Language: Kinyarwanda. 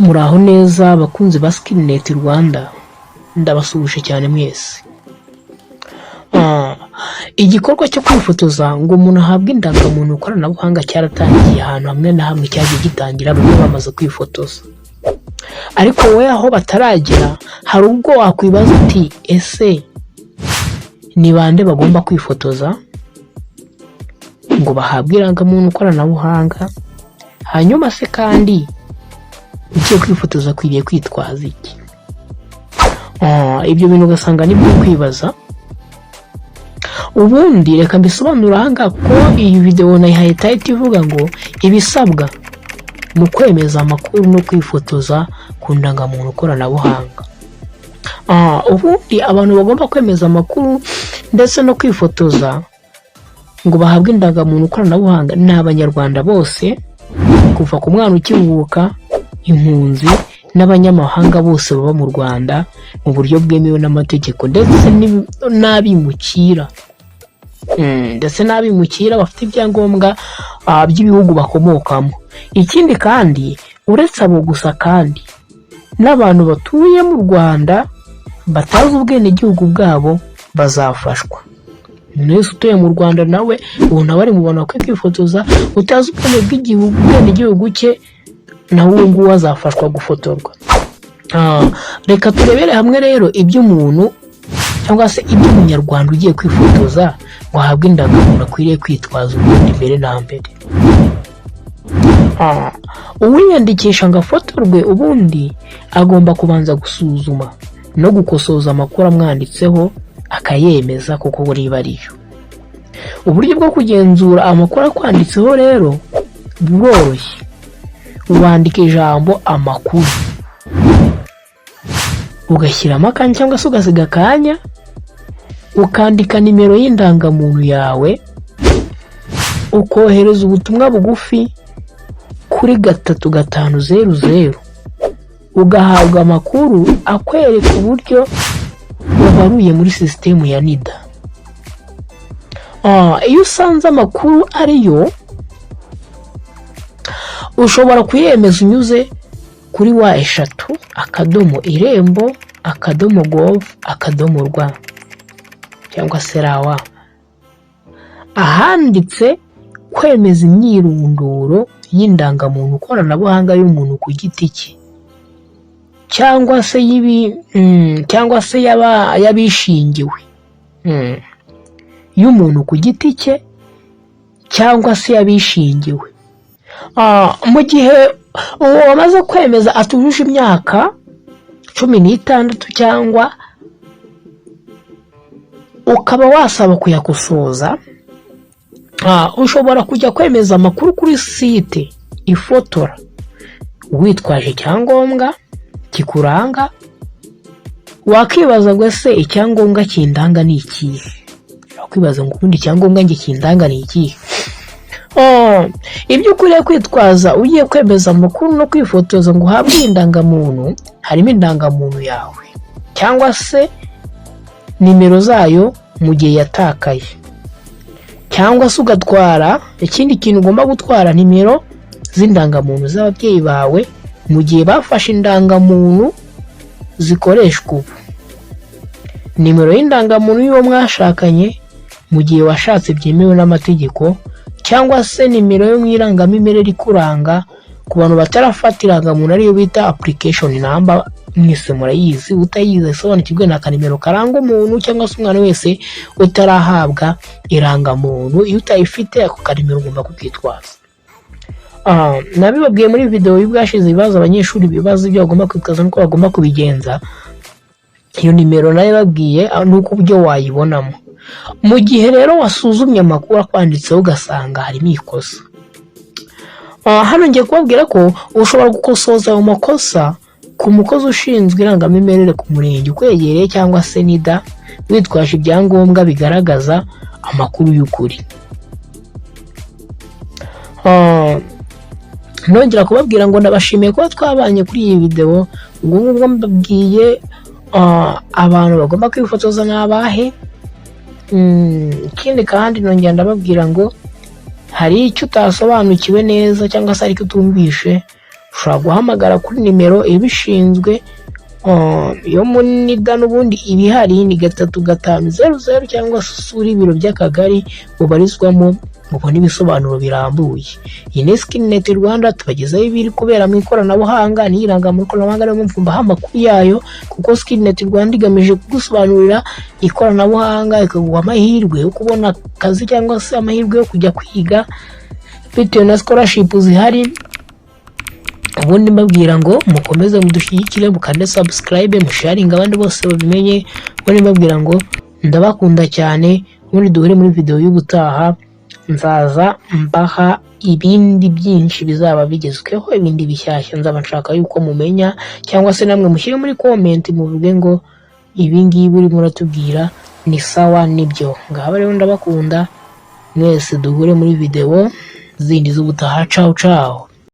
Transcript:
Muraho neza bakunzi ba Skillnet Rwanda, ndabasuhuje cyane mwese. Igikorwa cyo kwifotoza ngo umuntu ahabwe indangamuntu koranabuhanga cyaratangiye. Ahantu hamwe na hamwe cyagiye gitangira, bamwe bamaze kwifotoza, ariko wowe aho bataragera hari ubwo wakwibaza uti: "Ese ni bande bagomba kwifotoza ngo bahabwe irangamuntu koranabuhanga? Hanyuma se kandi ugiye kwifotoza akwiriye kwitwaza iki?" Ibyo bintu ugasanga ni byo kwibaza. Ubundi reka mbisobanure aha ngaha, kuko iyi videwo nayihaye title ivuga ngo "Ibisabwa mu kwemeza amakuru no kwifotoza ku ndangamuntu koranabuhanga". Ubundi abantu bagomba kwemeza amakuru ndetse no kwifotoza ngo bahabwe indangamuntu koranabuhanga ni Abanyarwanda bose, kuva ku mwana ukivuka, impunzi n'abanyamahanga bose baba mu Rwanda mu buryo bwemewe n'amategeko, ndetse n'abimukira, bafite ibyangombwa by'ibihugu bakomokamo. Ikindi kandi, uretse abo gusa kandi, n'abantu batuye mu Rwanda batazi ubwenegihugu bwabo bazafashwa. Umuntu wese utuye mu Rwanda nawe ubu nawe ari mu bantu bakwiye kwifotoza, utazi ubwenegihugu cye, nawe uwo nguwo azafashwa gufotorwa. Reka turebere hamwe rero iby'umuntu cyangwa se iby'Umunyarwanda ugiye kwifotoza ngo ahabwe indangamuntu akwiriye kwitwaza ubundi mbere na mbere. Uwiyandikisha ngo afotorwe ubundi agomba kubanza gusuzuma no gukosoza amakuru amwanditseho, akayemeza kuko niba ariyo. Uburyo bwo kugenzura amakuru akwanditseho rero buroroshye: wandika ijambo "amakuru", ugashyiramo akanya cyangwa se ugasiga akanya, ukandika nimero y'indangamuntu yawe, ukohereza ubutumwa bugufi kuri 3500, ugahabwa amakuru akwereka uburyo wabaruye muri sisitemu ya NIDA. Iyo usanze amakuru ariyo, ushobora kuyemeza unyuze kuri www.irembo.gov.rw cyangwa se rw, ahanditse "Kwemeza imyirondoro y'indangamuntu koranabuhanga y'umuntu ku giti cye cyangwa se cyangwa se y'abishingiwe", y'umuntu ku giti cye cyangwa se y'abishingiwe. Mu gihe uwo wamaze kwemeza atujuje imyaka 16 cyangwa ukaba wasaba kuyakosoza, ushobora kujya kwemeza amakuru kuri site ifotora witwaje icyangombwa kikuranga. Wakibaza ngo: "Ese icyangombwa kindanga ni ikihe?" Wakwibaza ngo: "Ubundi icyangombwa njye kindanga ni ikihe?" Ibyo ukwiriye kwitwaza ugiye kwemeza amakuru no kwifotoza ngo uhabwe indangamuntu harimo indangamuntu yawe cyangwa se nimero zayo mu gihe yatakaye, cyangwa se ugatwara ikindi kintu ugomba gutwara, nimero z'indangamuntu z'ababyeyi bawe mu gihe bafashe indangamuntu zikoreshwa ubu, nimero y'indangamuntu y'uwo mwashakanye mu gihe washatse byemewe n'amategeko, cyangwa se nimero yo mu irangamimerere ikuranga ku bantu batarafata irangamuntu, ariyo bita application number. Mwese murayizi, utayizi asobanukirwe, ni akanimero karanga umuntu cyangwa se umwana wese utarahabwa irangamuntu. Iyo utayifite, ako kanimero ugomba kukitwaza. Nabibabwiye muri video y'ubwashize, ibibazo abanyeshuri bibaza, ibyo bagomba kwitwaza n'uko bagomba kubigenza. Iyo nimero nayo babwiye n'uko uburyo wayibonamo. Mu gihe rero wasuzumye amakuru akwanditseho ugasanga harimo ikosa, hano ngiye kubabwira ko ushobora gukosoza ayo makosa ku mukozi ushinzwe irangamimerere ku murenge ukwegereye cyangwa se NIDA, witwaje ibyangombwa bigaragaza amakuru y'ukuri. Nongera kubabwira ngo ndabashimiye kuba twabanye kuri iyi videwo. Ubwo ngubwo mbabwiye abantu bagomba kwifotoza ni abahe. Ikindi kandi nongera ndababwira ngo hari icyo utasobanukiwe neza cyangwa se hari icyo utumvishe. Ushobora guhamagara kuri nimero ibishinzwe yo muri NIDA, n'ubundi ibihari ni 3500, cyangwa se usura ibiro by'akagari ubarizwamo mubone ibisobanuro birambuye. Iyi ni Skinet Rwanda, tubagezaho ibiri kubera mu ikoranabuhanga n'iranga mu ikoranabuhanga. Niyo mpamvu mbaha amakuru yayo, kuko Skinet Rwanda igamije kugusobanurira ikoranabuhanga, ikaguha amahirwe yo kubona akazi cyangwa se amahirwe yo kujya kwiga bitewe na scholarship zihari. Ubundi mbabwira ngo mukomeze mudushyigikire, mukande subscribe, musharinga abandi bose babimenye. Ubundi mbabwira ngo ndabakunda cyane. Ubundi duhure muri video y'ubutaha, nzaza mbaha ibindi byinshi bizaba bigezweho, ibindi bishyashya nzaba nshaka yuko mumenya, cyangwa se namwe mushyire muri comment muvuge ngo ibi ngibi urimo uratubwira ni sawa, nibyo. Ngaba rero ndabakunda mwese, duhure muri video zindi z'ubutaha. Ciao ciao.